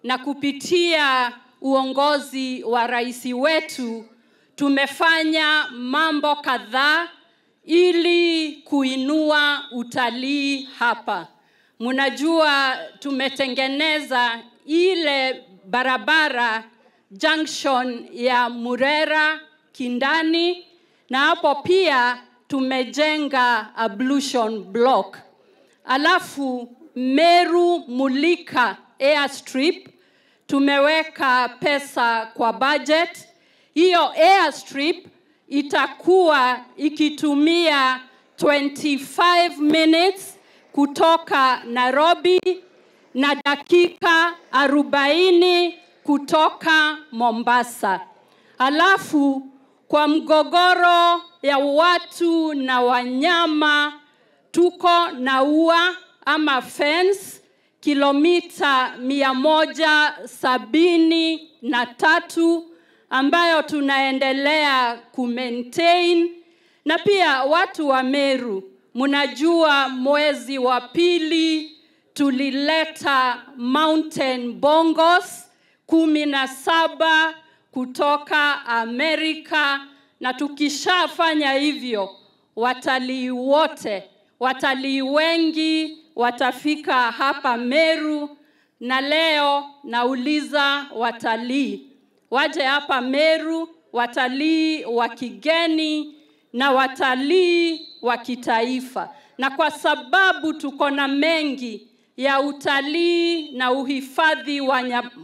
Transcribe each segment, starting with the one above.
na kupitia uongozi wa rais wetu tumefanya mambo kadhaa ili kuinua utalii hapa. Mnajua tumetengeneza ile barabara junction ya Murera Kindani, na hapo pia tumejenga ablution block. Alafu Meru Mulika airstrip tumeweka pesa kwa budget. Hiyo airstrip itakuwa ikitumia 25 minutes kutoka Nairobi na dakika 40 kutoka Mombasa. Alafu kwa mgogoro ya watu na wanyama tuko na ua ama fence kilomita 173 ambayo tunaendelea kumaintain. Na pia watu wa Meru, mnajua mwezi wa pili tulileta mountain bongos 17 kutoka Amerika, na tukishafanya hivyo watalii wote, watalii wengi watafika hapa Meru. Na leo nauliza watalii waje hapa Meru, watalii wa kigeni na watalii wa kitaifa. Na kwa sababu tuko na mengi ya utalii na uhifadhi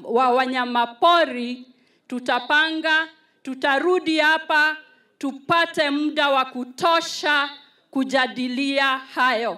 wa wanyamapori, tutapanga, tutarudi hapa tupate muda wa kutosha kujadilia hayo.